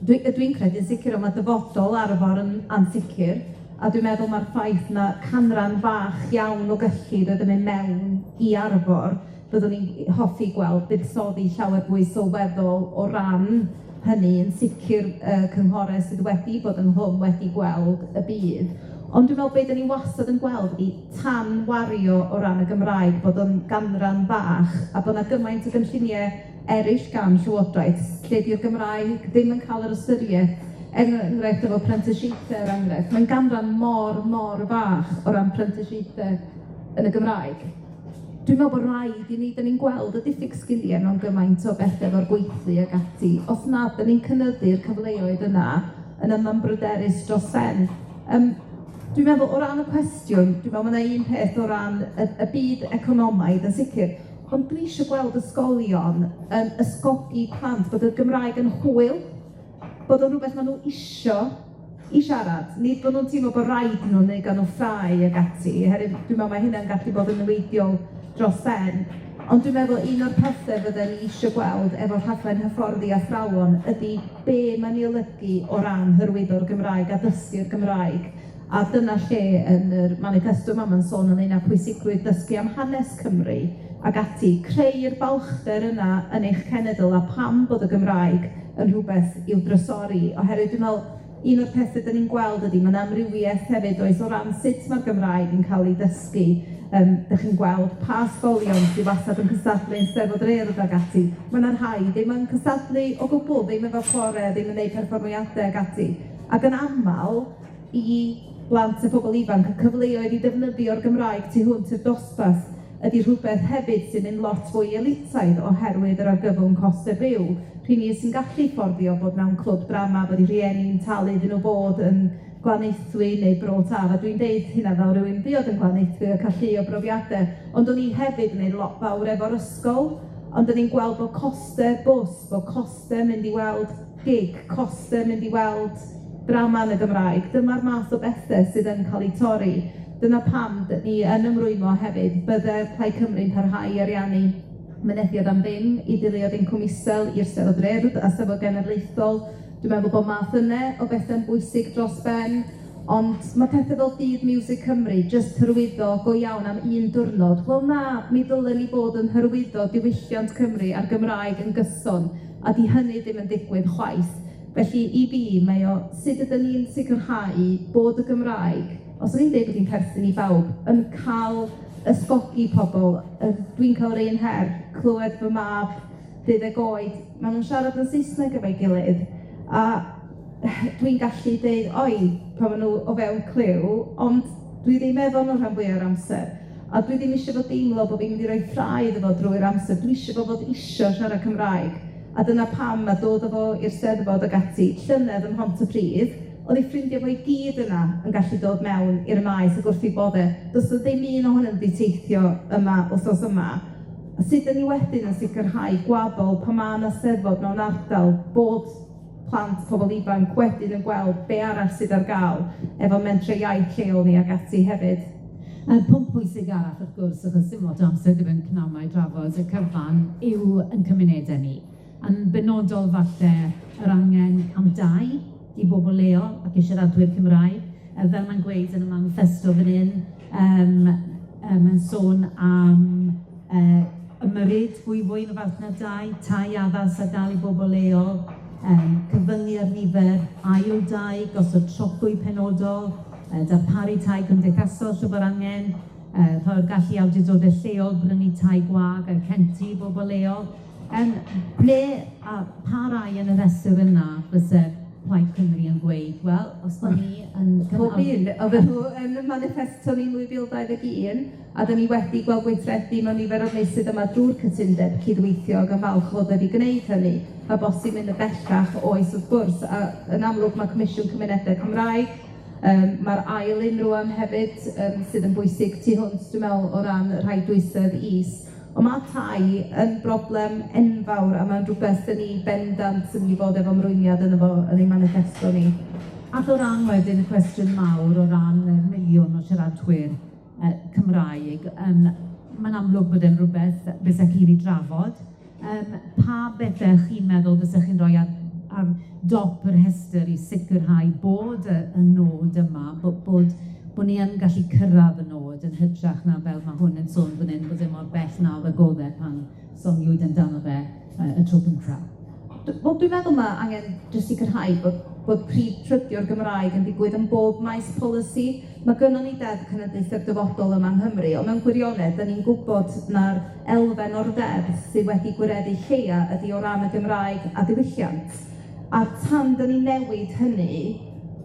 Dwi'n credu yn sicr, ond mae dyfodol Arfor yn ansicr, a dwi'n meddwl mae'r ffaith na canran fach iawn o gyllid oedd yn mynd mewn i Arfor, byddwn ni'n hoffi gweld buddsoddi llawer fwy sylweddol o ran hynny, yn sicr cynghorau sydd wedi bod ynghlwm wedi gweld y budd. Ond dwi'n meddwl be 'dan ni wastad yn gweld ydi tanwario o ran y Gymraeg, bod o'n ganran bach, a bod 'na gymaint o gynlluniau eraill gan Llywodraeth lle 'di'r Gymraeg ddim yn cael yr ystyriaeth, er enghraifft efo prentisiaethau er enghraifft, mae'n ganran mor, mor fach o ran prentisiaethau yn y Gymraeg. Dwi'n meddwl bod raid i ni, 'dan ni'n gweld y diffyg sgiliau mewn gymaint o bethe efo'r gweithlu ag ati, os nad 'dan ni'n cynyddu'r cyfleoedd yna, yna ma'n bryderus dros ben. Dwi'n meddwl o ran y cwestiwn, dwi'n meddwl ma' 'na un peth o ran y byd economaidd yn sicr, ond dwi isio gweld ysgolion yn ysgogi plant bod y Gymraeg yn hwyl, bod o'n rhywbeth maen nhw isio i siarad, nid bod nhw'n teimlo bod raid nhw neu gael nhw ffrae ag ati, oherwydd dwi'n meddwl mae hynna'n gallu bod yn niweidiol dros ben. Ond dwi'n meddwl un o'r pethe fydden ni isio gweld efo'r rhaglen hyfforddi athrawon ydy be mae'n ei olygu o ran hyrwyddo'r Gymraeg a dysgu'r Gymraeg. A dyna lle yn yr manifesto yma mae'n sôn ynglyn â pwysigrwydd dysgu am hanes Cymru ac ati, creu'r balchder yna yn eich cenedl a pam bod y Gymraeg yn rhywbeth i'w drysori, oherwydd dwi'n meddwl un o'r pethe 'dan ni'n gweld ydy ma' 'na amrywiaeth hefyd oes o ran sut ma'r Gymraeg yn cael ei ddysgu. Dach chi'n gweld pa ysgolion sydd wastad yn cystadlu yn Steddfod yr Urdd ag ati. Ma' 'na rhai ddim yn cystadlu o gwbl, ddim efo chwarae, ddim yn neud perfformiadau ag ati. Ac yn amal, i blant a phobl ifanc, y cyfleoedd i ddefnyddio'r Gymraeg tu hwnt i'r dosbarth ydy rhywbeth hefyd sy'n mynd lot fwy elitaidd oherwydd yr argyfwng costau byw. Rheini sy'n gallu fforddio bod mewn clwb drama, bod eu rhieni'n talu iddyn nhw bod yn Glanaethwy neu Bro Taf, a dwi'n deud hynna fel rywun fuodd yn Glanaethwy a cael llu o brofiadau, ond o'n i hefyd yn neud lot fawr efo'r ysgol, ond o'n i'n gweld bod costau bws, bod costau mynd i weld gig, costau mynd i weld drama yn y Gymraeg. Dyma'r math o bethe sydd yn cael eu torri. Dyna pam 'dan ni yn ymrwymo hefyd, bydde Plaid Cymru'n parhau i ariannu mynediad am ddim i deuluoedd incwm isel i'r Steddfod yr Urdd a Steddfod Genedlaethol. Dwi'n meddwl bod math yne o bethe'n bwysig dros ben, ond ma' pethe fel Dydd Miwsig Cymru, jyst hyrwyddo go iawn am un diwrnod, wel na, mi ddylen ni fod yn hyrwyddo diwylliant Cymru a'r Gymraeg yn gyson, a 'di hynny ddim yn digwydd chwaith. Felly, i fi, mae o sut ydyn ni'n sicrhau bod y Gymraeg, os o'n i'n deud bod hi'n perthyn i bawb, yn cael ysgogi pobl. Dwi'n cael yr un her, clywed fy mab 12 oed, maen nhw'n siarad yn Saesneg efo'i gilydd, a dwi'n gallu deud oi pan maen nhw o fewn cliw, ond dwi ddim efo nhw rhan fwya o'r amser. A dwi ddim eisiau fo deimlo bod fi'n mynd i roi ffrae iddo fo drwy'r amser. Dwi eisiau fo fod isio siarad Cymraeg. A dyna pam ma' dod â fo i'r Steddfod ag ati llynedd ym Mhontypridd, oedd ei ffrindiau fo i gyd yna yn gallu dod mewn i'r maes ac wrth eu bodde. Does 'na ddim un ohonyn nhw 'di teithio yma wythnos yma. A sut 'dan ni wedyn yn sicrhau gwaddol pan ma' 'na Steddfod mewn ardal bod plant, pobl ifanc wedyn yn gweld be arall sydd ar gael efo mentrau iaith lleol ni ag ati hefyd. Y pwnc pwysig arall, wrth gwrs, achos dim lot o amser gyda fi'n cynnal i drafod y cyfan, yw ein cymunedau ni. Yn benodol, falle, yr angen am dai i bobl leol ac i siaradwyr Cymraeg. Fel mae'n gweud yn y manifesto fan hyn, mae'n sôn am ymyrryd fwy fwy yn y farchnad dai, tai addas a dal i bobl leol, cyfyngu ar nifer ail dai, gosod trothwy penodol, darparu tai cymdeithasol lle bo'r angen, rhoi'r gallu i awdurdodau lleol brynu tai gwag a rhentu i bobl leol. Ble a pa rai yn y rhestr yna fyse Plaid Cymru yn gweud, wel, os da ni yn Pob un, oedden nhw yn y manifesto ni 2021, a 'dan ni wedi gweld gweithredu mewn nifer o'r meysydd yma drwy'r cytundeb cydweithio, ac yn falch fod wedi gwneud hynny. Mae bosib mynd yn bellach, oes wrth gwrs, a yn amlwg mae Comisiwn Cymunedau Cymraeg, mae'r ail un rŵan hefyd, sydd yn bwysig tu hwnt, dwi'n meddwl, o ran y rhai dwysedd is. Ond ma' tai yn broblem enfawr, a mae'n rhywbeth 'dan ni bendant yn mynd i fod efo ymrwymiad yno fo yn ein manifesto ni. Ac o ran wedyn y cwestiwn mawr o ran y miliwn o siaradwyr Cymraeg, mae'n amlwg bod e'n rhywbeth fysa chi'n ei drafod. Pa bethe chi'n meddwl fysech chi'n rhoi ar dop yr rhestr i sicrhau bod y nod yma, bod ni yn gallu cyrraedd y nod yn hytrach na fel mae hwn yn sôn fan hyn, bod e mor bell nawr ag oedd e pan soniwyd amdano fe y tro cyntaf? Wel dwi'n meddwl ma' angen jyst sicrhau bod bod prif ffrydio'r Gymraeg yn digwydd yn bob maes polisi. Ma' gynnon ni Deddf Cenedlaethau'r Dyfodol yma yng Nghymru, ond mewn gwirionedd, 'dan ni'n gwbod na'r elfen o'r ddeddf sydd wedi gwireddu lleia ydi o ran y Gymraeg a diwylliant. A tan 'dan ni'n newid hynny,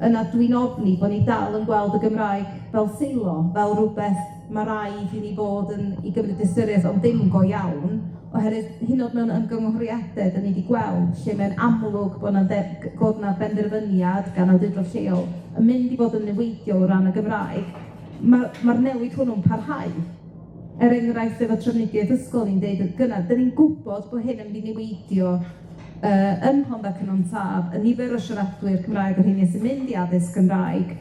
yna dwi'n ofni bo' ni dal yn gweld y Gymraeg fel seilo, fel rwbeth ma' raid i ni fod yn 'i gymryd ystyriaeth, ond ddim go iawn, oherwydd hyd yn o'd mewn ymgynghoriade 'dan ni 'di gweld lle mae'n amlwg bo' 'na bod 'na benderfyniad gan awdurdod lleol yn mynd i fod yn niweidiol o ran y Gymraeg, ma' ma'r newid hwnnw'n parhau. Er enghraifft, efo trafnidiaeth ysgol ni'n deud yn gynnar, 'dan ni'n gwbod bo' hyn yn mynd i niweidio yy yn Rhondda Cynon Taf, y nifer o siaradwyr Cymraeg o rheini sy'n mynd i addysg Gymraeg.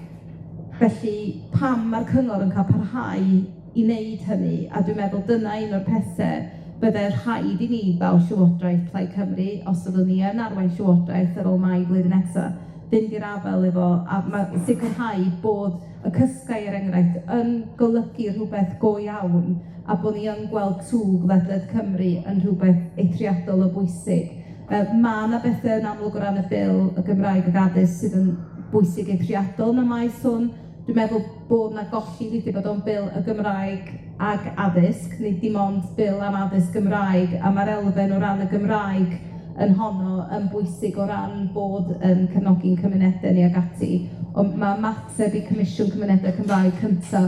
Felly, pam ma'r cyngor yn ca'l parhau i wneud hynny? A dwi'n meddwl dyna un o'r pethe bydde rhaid i ni fel Llywodraeth Plaid Cymru, os fyddwn ni yn arwain Llywodraeth ar ôl Mai blwyddyn nesa, fynd i'r afel efo, a ma' sicrhau bod y cysgau, er enghraifft, yn golygu rhywbeth go iawn, a bod ni yn gweld twf ledled Cymru yn rhywbeth eithriadol o bwysig. Yy ma' 'na bethe yn amlwg o ran y Bil y Gymraeg ag Addysg sydd yn bwysig eithriadol yn y maes hwn. Dwi'n meddwl bod 'na golli weithie bod o'n Bil y Gymraeg ag Addysg, nid dim ond Bil am addysg Gymraeg, a ma'r elfen o ran y Gymraeg yn honno yn bwysig o ran bod yn cefnogi'n cymunedau ni ag ati. Ond ma' ymateb i Comisiwn Cymunedau Cymraeg cynta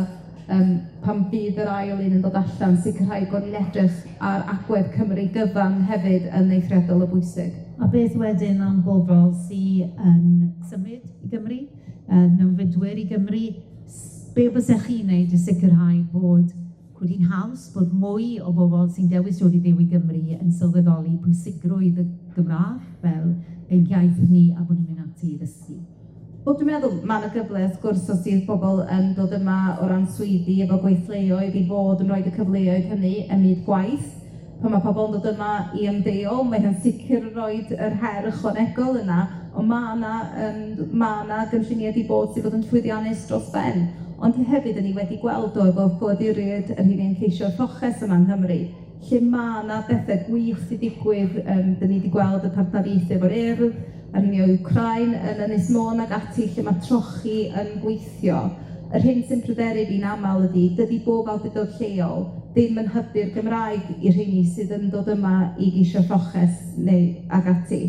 yym pan fydd yr ail un yn dod allan, sicrhau bod ni'n edrych ar agwedd Cymru gyfan hefyd yn eithriadol o bwysig. A beth wedyn am bobl sy yn symud i Gymru, yy mewnfudwyr i Gymru, be bysech chi'n neud i sicrhau bod bod hi'n haws, bod mwy o bobl sy'n dewis dod i fyw i Gymru yn sylweddoli pwysigrwydd y Gymraeg fel ein iaith ni a bod ni'n mynd ati i ddysgu? Wel, dwi'n meddwl ma' 'na gyfle wrth gwrs os yw bobl yn dod yma o ran swyddi efo gweithleoedd i fod yn rhoid y cyfleoedd hynny ym myd gwaith. Pan ma' pobl yn dod yma i ymddeol, mae hyn sicr yn roid yr her ychwanegol yna, ond ma' 'na yym ma' 'na gynlluniau 'di bod sydd bod yn llwyddiannus dros ben. Ond hefyd, 'dan ni wedi gweld o efo ffoaduriaid yr rheini yn ceisio lloches yma yng Nghymru, lle ma' 'na bethe gwych 'di digwydd, yym 'dan ni 'di gweld y partneriaethe efo'r Urdd, a rheini o Wcráin yn Ynys Môn ag ati, lle ma' trochi yn gweithio. Yr hyn sy'n pryderu fi'n amal ydi, dydi bob awdurdod lleol ddim yn hybu'r Gymraeg i'r rheini sydd yn dod yma i geisio lloches neu ag ati.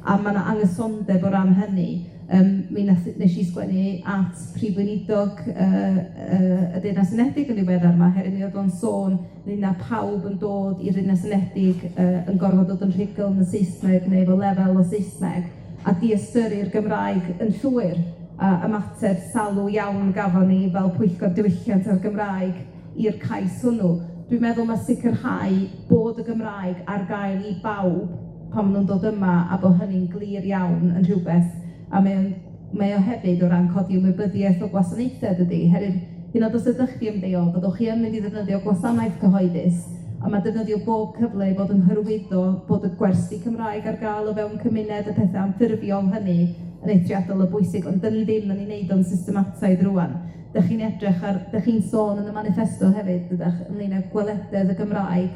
A ma' 'na anghysondeb o ran hynny. Yym mi nath nes i sgwennu at Prif Weinidog yy yy y Deyrnas Unedig yn ddiweddar 'ma, oherwydd mi o'dd o'n sôn ynglyn â pawb yn dod i'r Deyrnas Unedig yy yn gorfod dod yn rhugl yn y Saesneg neu efo lefel o Saesneg, a diystyru'r Gymraeg yn llwyr. A ymateb salw iawn gafon ni fel Pwyllgor Diwylliant a'r Gymraeg i'r cais hwnnw. Dwi'n meddwl ma' sicrhau bod y Gymraeg ar gael i bawb pan ma' nw'n dod yma a bo' hynny'n glir iawn yn rhywbeth, a mae o'n mae o hefyd o ran codi ymwybyddiaeth o gwasanaethe dydi? Herwydd hyd yn o'd os ydych chi ymddeol, fyddwch chi yn mynd i ddefnyddio gwasanaeth cyhoeddus, a ma' defnyddio bob cyfle i fod yn hyrwyddo bod y gwersi Cymraeg ar gael o fewn cymuned, y pethe anffurfiol hynny yn eithriadol o bwysig, ond 'dyn ni ddim yn ei wneud o'n systemataidd rŵan. Dach chi'n edrych ar... Dach chi'n sôn yn y maniffesto hefyd, dydach, ynglyn â gwelededd y Gymraeg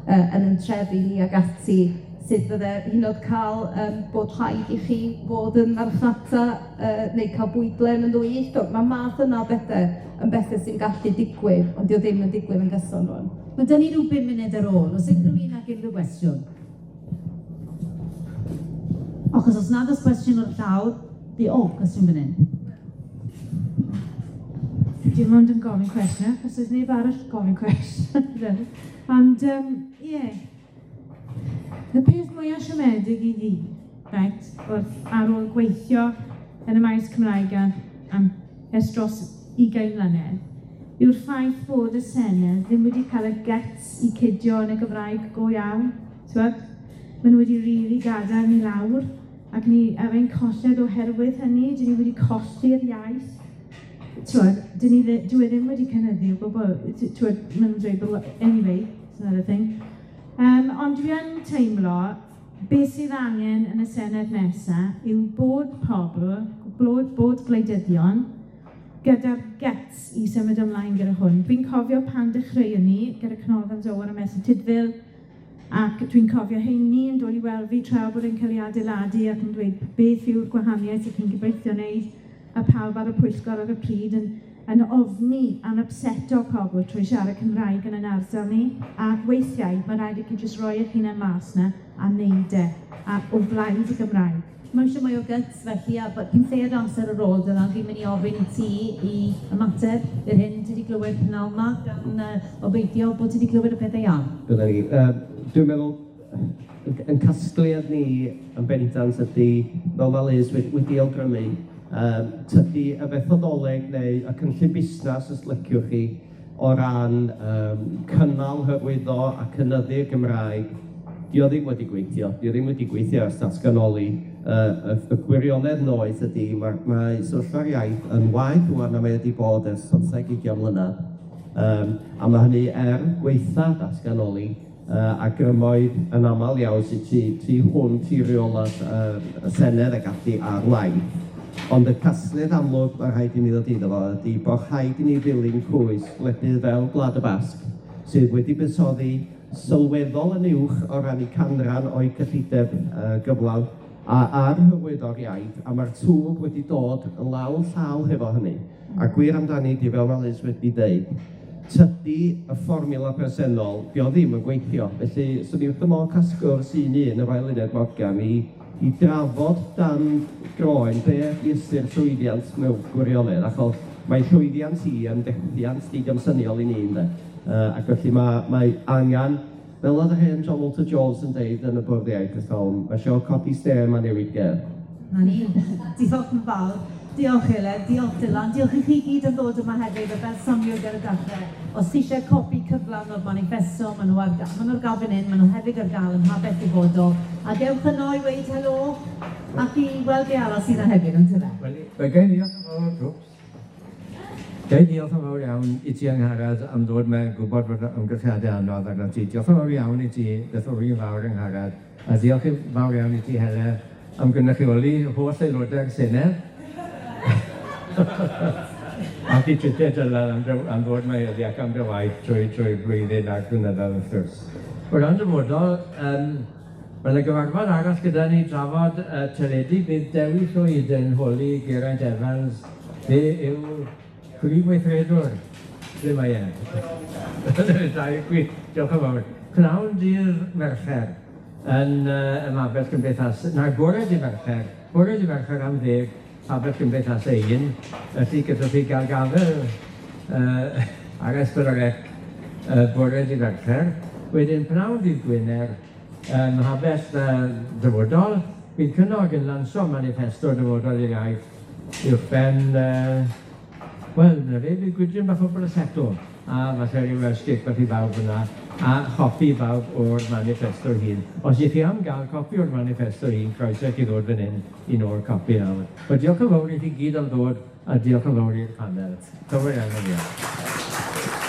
yy yn 'yn trefi ni ag ati, sut fydde hyd yn o'd ca'l yym bod rhaid i chi fod yn marchnata yy neu ca'l bwydlen yn ddwyieithog. Ma' math yna o bethe yn bethe sy'n gallu digwydd, ond 'di o ddim yn digwydd yn gyson rŵan. Ma' 'da ni ryw bum munud ar ôl. Oes unrhyw un ag unrhyw gwestiwn? Achos os nad oes cwestiwn o'r llawr, di... O, cwestiwn fan hyn. Dim ond yn gofyn cwestiwn, achos oes neb arall gofyn cwestiwn. Ond, ie. Yeah. Y peth mwyaf siomedig i fi, right, wrth ar ôl gweithio yn y maes Cymraeg am ers dros 20 mlynedd, yw'r ffaith bod y Senedd ddim wedi cael y guts i cydio yn y Gymraeg go iawn. T'wod? Maen nhw wedi rili gadael ni lawr, ac ni ar ein colled oherwydd hynny, dyn ni wedi colli'r iaith. T'wod, dyn ni ddi- dyw e ddim wedi cynyddu o gwbl. T'wod, maen nhw'n dweud bod... Anyway, it's another thing. Ond dwi yn teimlo, beth sydd angen yn y Senedd nesa yw bod pobl, bod bod gwleidyddion, gyda'r guts i symud ymlaen gyda hwn. Fi'n cofio pan dechreuon ni gyda Canolfan Zowen a Merthyr Tudful. Ac dwi'n cofio heini yn dod i weld fi tra bod e'n cael ei adeiladu ac yn dweud beth yw'r gwahaniaeth ych chi'n gobeithio wneud, a pawb ar y pwyllgor ar y pryd yn yn ofni a'n upseto pobl trwy siarad Cymraeg yn ein ardal ni. A weithiau, mae rhaid i chi jyst roi eich hunan mas 'na a wneud e, a o blaid y Gymraeg. Mae eisiau mwy o guts felly, a cyn lleied o amser ar ôl, Dylan, fi'n mynd i ofyn i ti i ymateb i'r hyn ti wedi glywed pnawn 'ma, gan obeithio bod ti wedi clywed y pethau iawn. Dyna ni. Dwi'n meddwl, yn casgliad ni yn bendant ydy, fel mae Liz wedi awgrymu, tydi y fethodoleg neu y cynllun busnes, os liciwch chi, o ran cynnal, hyrwyddo a cynyddu'r Gymraeg, 'di o ddim wedi gweithio, 'di o ddim wedi gweithio ers datganoli. Y gwirionedd noeth ydy, mae sefyllfa'r iaith yn waeth rŵan na mae wedi bod ers 15, 20 mlynedd, a ma' hynny er gwaetha datganoli a grymoedd yn aml iawn sydd tu hwnt i reolaeth y Senedd ac ati ar waith. Ond y casgliad amlwg ma' rhaid i ni ddod iddo fo ydy bod rhaid i ni ddilyn cwys gwledydd fel Gwlad y Basg, sydd wedi buddsoddi sylweddol yn uwch o ran eu canran o'u cyllideb gyflawn a ar hyrwyddo'r iaith, a ma'r twf wedi dod yn law yn llaw hefo hynny. A gwir amdani 'di, fel ma' Liz wedi deud, tydi y fformiwla presennol, 'di o ddim yn gweithio. Felly, swn i wrth fy modd cael sgwrs un i un efo Eluned Morgan i drafod dan groen be ydi ystyr llwyddiant mewn gwirionedd, achos mae llwyddiant hi yn fethiant digamsyniol i ni, ynde? Ac felly mae angen, fel oedd yr hen John Walter Jones yn deud yn y Bwrdd Iaith ers talwm, mae isio codi stêm a newid gêr. Na ni. Diolch yn fawr. Diolch Heledd, diolch Dylan, diolch i chi gyd am ddod yma hefyd, a fel soniwyd ar y dechrau, os ti eisiau copi cyflawn o'r manifesto, maen nhw ar, maen nhw ar gael fan hyn, maen nhw hefyd ar gael ym Mhabell Dyfodol, ac ewch yno i weud helo ac i weld be arall sydd yna hefyd, on'd yfe? Wel, ga i ddiolch yn fawr, wps. Ga i ddiolch yn fawr iawn i ti Angharad am ddod 'ma, gwybod bod amgylchiadau anodd arnot ti. Diolch yn fawr iawn i ti, beth o'dd fi'n fawr Angharad, a diolch yn fawr iawn i ti Heledd am gynrychioli holl aelodau'r Senedd. Ac i Twitter Dylan am am ddod 'ma heddi ac am dy waith trwy blwyddyn a'r blynyddoedd wrth gwrs. O ran dyfodol, ma' 'na gyfarfod arall gyda ni drafod teledu, bydd Dewi Llwyd yn holi Geraint Evans, fe yw prif weithredwr, ble mae e? Da, gwych, diolch yn fawr. Pnawn dydd Mercher yn ym Mhabell Cymdeithas, na, bore dydd Mercher, bore dydd Mercher am 10, Pabell Cymdeithas 1, felly gallwch chi gael gafel ar S4C bore dydd Mercher. Wedyn pnawn dydd Gwener, ym Mhabell Dyfodol, bydd Cynog yn lansio manifesto Dyfodol i'r Iaith uwchben, wel, 'na fe, bydd gwydryn bach o Brosecco, a falle ryw Welsh cake bach i bawb fyna, a chopi i bawb o'r manifesto hun. Os ych chi am gael copi o'r manifesto hun, croeso i chi ddod fan hyn i nôl copi nawr. Wel, diolch yn fawr i chi gyd am ddod, a diolch yn fawr i'r panel. Diolch yn fawr iawn.